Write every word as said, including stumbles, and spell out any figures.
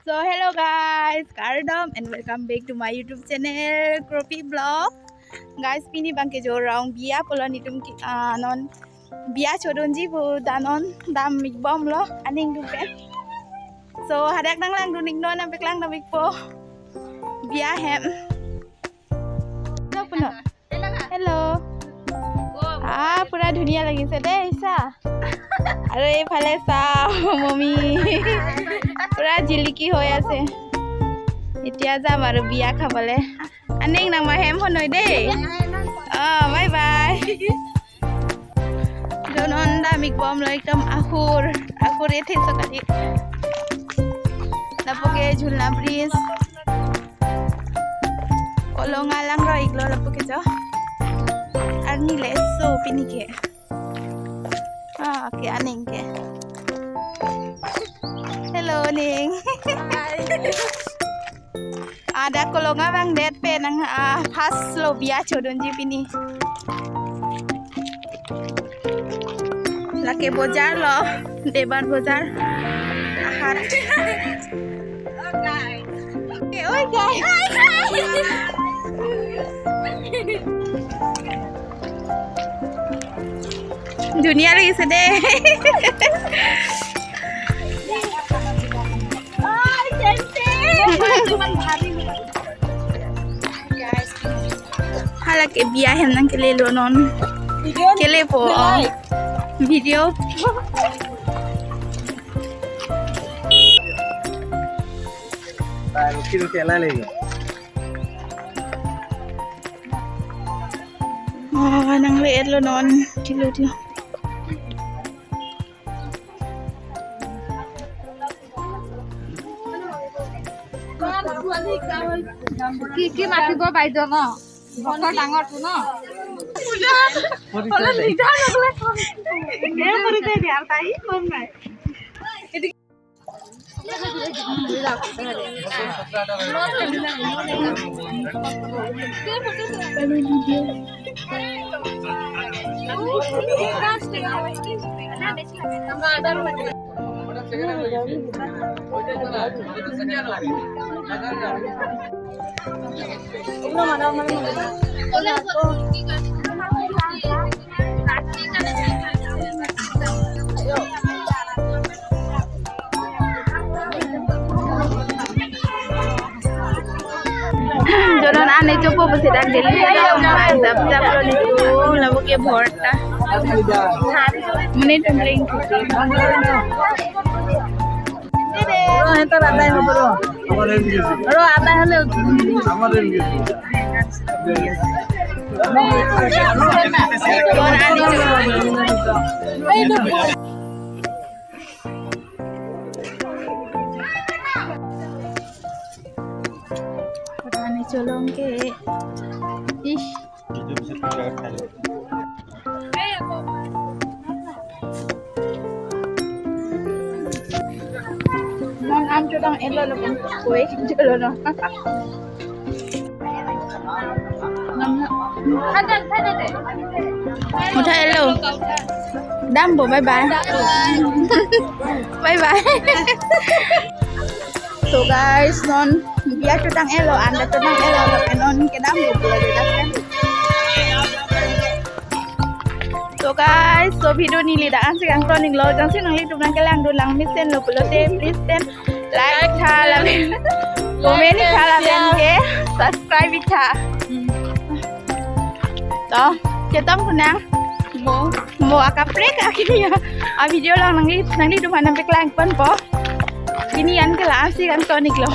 So hello guys, kardom and welcome back to my YouTube channel, Kropi Vlog. Guys, pini bang ke Jorong biya pulo, netum ke, ah, non biya chodunji pu, ta non dam-ik bomlo aning atum pen. So hadak nanglangdun-iknon, nangpeklang dam-ikpo biya ahem. Hello, puno. Hello. Ah, pura dhuniya lagise de, isa. Aro ephale sa, mommy. Pura jiliki hoi ase. Etiya jam aro biya khabole. Aning nang mahem honoi de. Ah, bye bye. Donon dam-ik bomlo, ekdom ahur, ahur ethe so kali. Lapu ke Jhulna Bridge. Kolonga langro-iklo lapu ke jo. Arni le so pini ke. Ah, ke aning ke. Hello, ning. Ada kolonga vangdet pen nang, ah, first lo biya chodunji pini. Lake bojar lo, Debar bojar. Ahat. Oi, guys. Dhuniya lagise de. Hala ke biya ahem nangkelelonon. Kelepo, oh. Video. Oh, nangle-etlonon. Kilo, kilo. কি কি মাতিব বাইদেউ ন? ভক্ত ডাঙৰটো ন? Jonon ane chopo pusi dak Delhi jap jap lo netum, lapu ke bhorta. Mane tumbling. Ro, enter adai ho, ro. Ro, adai hole. Ani cholong ke. Ih. Non an chodang elo lo kan. Koi, cholo no. Mutha elo. Dampo, bye bye. Bye bye. So guys, non biya chodang elo, anda chodang elo, lapen non kedampo pulo dei. So guys, so video neli dak ansi kangton-iklo, jongsi nanglitum nangkelangdun lang mesenlo pulote, please then like tha lapen comment tha lapen ke subscribe tha. To, chetong puna. Mo. Mo akaprek akhirnya. A video lang nangli, nanglitum aphan nangpeklang ponpo. Pini an ke la-ansi kangton-iklo.